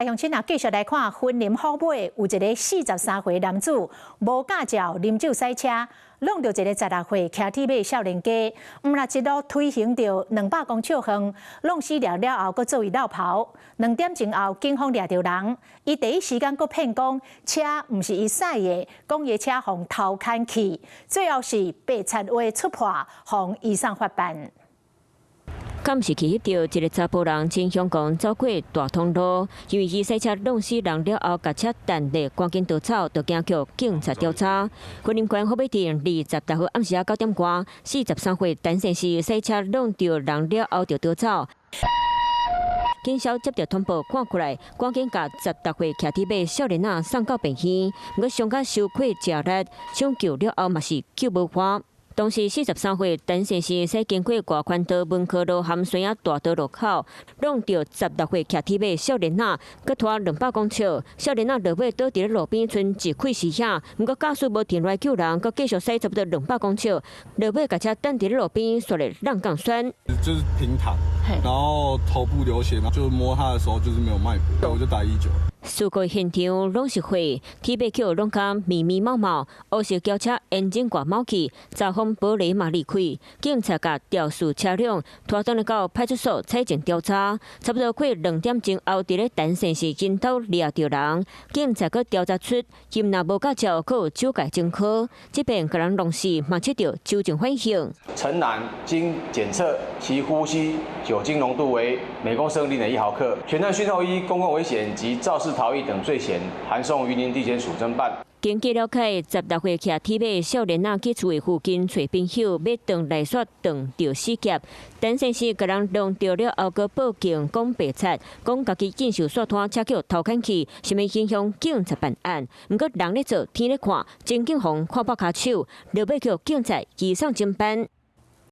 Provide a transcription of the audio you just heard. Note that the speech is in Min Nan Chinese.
鄉親啊，繼續來看雲林虎尾有一个43歲男子無駕照啉酒駛車，挵著一个16歲騎鐵馬少年家，毋但一路推行著200公尺遠，挵死了了後，閣做伊落跑。2點鐘後，警方掠著人，伊第一時間閣騙講車毋是伊駛的，講伊車予偷牽去，最後是白賊話出破，予移送法辦。監視器翕著一个查埔人真兇狂走過大通路，因為伊駛車挵死人了後，共車擲咧，趕緊逃走，就驚予警察調查。雲林縣虎尾鎮26號暗時仔9點外，43歲陳先生駛車挵著人了後就逃走。警消接著通報趕過來，趕緊共16歲騎鐵馬少年仔送到病院，毋過傷甲傷過食力，搶救了後嘛是救無活。當時43歲陳先生駛經過外環道文科路和孫仔大道路口，挵著16歲騎鐵馬少年仔，閣拖200公尺，少年仔落尾倒佇咧路邊，賰一氣死遐。毋過駕駛無停來救人，閣繼續駛差不多兩百公尺，落尾共車擲佇咧路邊，煞咧挵鋼栓。就是平躺，然後頭部流血，就摸他的時候就是沒有脈搏，我就打119。事故現場攏是血，鐵馬抾攏較密密麻麻，烏色轎車引擎蓋冒去，閘風玻璃嘛裂開，警察共肇事車輛拖轉來到派出所採證調查，差不多快2點鐘後，佇咧陳先生𪜶兜掠著人，警察閣調查出，伊若無駕照，閣有酒駕前科，這邊共人弄死嘛，得著酒精反應。陳男經檢測，其呼吸酒精濃度為每公升0.1毫克，全案訊後依公共危險及肇事逃逸等罪嫌，函送雲林地檢署偵辦。根據了解，16歲騎鐵馬少年仔去厝附近揣朋友，欲轉來煞撞著死劫。陳先生共人挵著了後，閣報警講白賊，講家己見受煞拖車予偷牽去，想欲影響警察辦案。毋過人咧做，天咧看，真警予看破跤手，落尾予警察移送偵辦。